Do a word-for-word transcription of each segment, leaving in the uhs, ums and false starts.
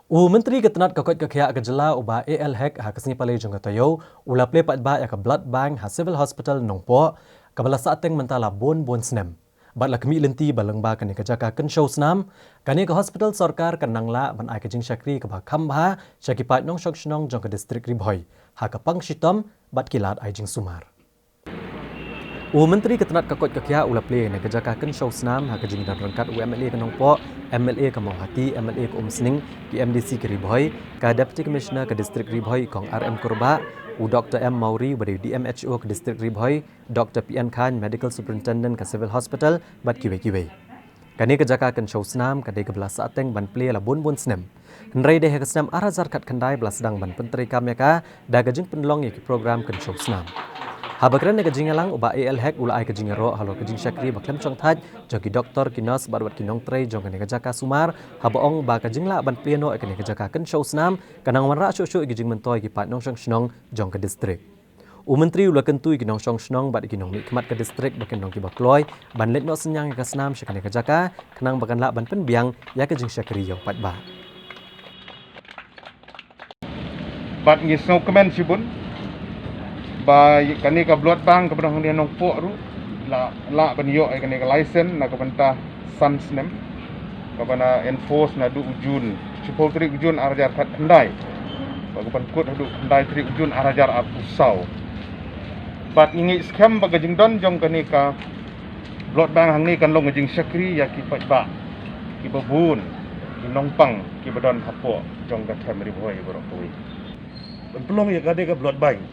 U Myntri ka tnat ka koit ka khiah ka jylla u Bah A L Hek ha ka sngi Palei jong ka taïew u la plie paidbah ïa ka Blood Bank ha Civil Hospital Nongpoh, kaba la sahteng mynta la bun bun snem. Bad la khmih lynti ba lyngba kane ka jaka kynshew snam, kane ka hospital sorkar kan nang lah ban ai ka jingshakri kaba kham bha sha ki paid nongshong shnong jong ka district Ri Bhoi ha ka pang shitom bad ki lad ai jingsumar. U Myntri ka tnat ka koit ka khiah u la plie ïa kane ka jaka kynshew snam ha ka jingdon ryngkat u M L A ka Nongpoh, M L A ka Mawhati, M L A ka Umsning, ki M D C ka Ri Bhoi, ka Deputy Commissioner ka District Ri Bhoi Kong R M Kurbah, u Doktor M Mawrie uba dei D M H O ka District Ri Bhoi, Doktor P N Chyne, Medical Superintendent ka Civil Hospital bad kiwei kiwei. Kane ka jaka kynshew snam ka dei kaba la sahteng ban plie la bun bun snem. Hynrei dei ha ka snem ar hajar khatkhyndai ba la sdang ban pyntreikam ïa ka da ka jingpynlong ïa ki program kynshew snam. Haba kren ha ka jingïalang u Bah A L Hek u la ai ka jingïaroh halor ka jingshakri ba khlem shongthait jong ki doktor, ki nurse bad wat ki nongtrei jong kane ka jaka sumar, haba ong ba ka jinglah ban plie noh ïa kane ka jaka kynshew snam ka nang wanrah shuh shuh ïa ki jingmyntoi ïa ki paid nongshong shnong jong ka district. U Myntri u la kyntu ïa ki nongshong shnong bad ïa ki nongmihkhmat ka district ba kin long kiba kloi ban leit noh synñiang ïa ka snam sha kane ka jaka khnang ba kan lah ban pynbiang ïa ka jingshakri ïa u paidbah. Bad ngi sngewkmen shibun ba kane ka Blood Bank kaba don hangne Nongpoh ruh la lah ban ïoh ïa kane ka license na ka bynta san snem, kaba na enforce naduh u June, shiphew tarik u June ar hajar khatkhyndai, ba ka ban kut haduh khyndai tarik u June ar hajar arphew saw. Bad ngi ngeit skhem ba ka jingdon jong kane ka Blood Bank hangne kan long ka jingshakri ïa ki paidbah kiba bun, ki nongpang kiba don hapoh jong ka them Ri Bhoi baroh kawei. Ban pynlong ïa kane ka Blood Bank.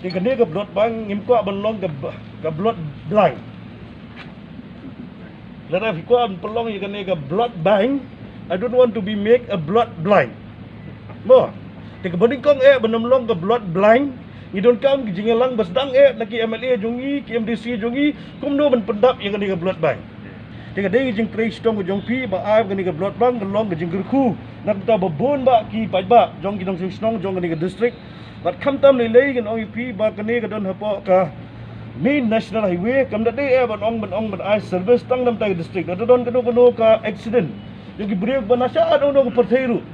Te kane ka Blood Bank ngim kwah ban long ka, ka blood blind. Lada phi kwah ban pynlong ïa kane ka Blood Bank, I don't want to be make a blood blind. Mo, te kaba nyngkong eh ban ym long ka blood blind, ngi donkam ki jingïalang ba sdang eh na ki M L A jong ngi, ki M D C jong ngi, kumno ban pyndap ïa kane ka Blood Bank. Te ka dei ka jingtrei shitom ka jong phi ba ai ba kane ka Blood Bank kan long ka jingkyrkhu na ka bynta ba bun bah ki paidbah jong ki nongshong shnong jong kane ka district. Bad khamtam lei lei ngan ong ïa phi ba kane ka don hapoh ka main national highway, kam da dei eh ban ong, ban ong ban ai service tang na bynta ka district. Da don kano kano ka accident jong ki briew ba na shah uno uno ka pyrthei ruh,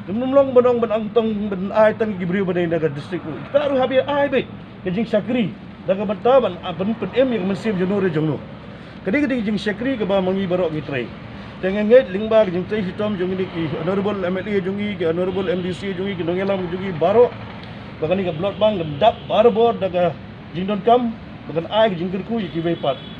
kam long ban ong ban ong tang ban ai tang ki briew ba dei na ka district ruh. Kita ruh hap ïa ai beit ka jingshakri da ka bynta ban, ban pynim ïa ka mynsiem jong no re jong no. Ka dei, ka dei ka jingshakri kaba ma ngi baroh ngi trei. Te nga ngeit lyngba ka jingtrei shitom jong ngi, ki honorable M L A jong ngi, ki honorable M D C jong ngi, ki nongïalam jong ngi baroh, ba kane ka Blood Bank kan dap barabor da ka jingdonkam, ba kan ai ka jingkyrkhu ïa kiwei pat.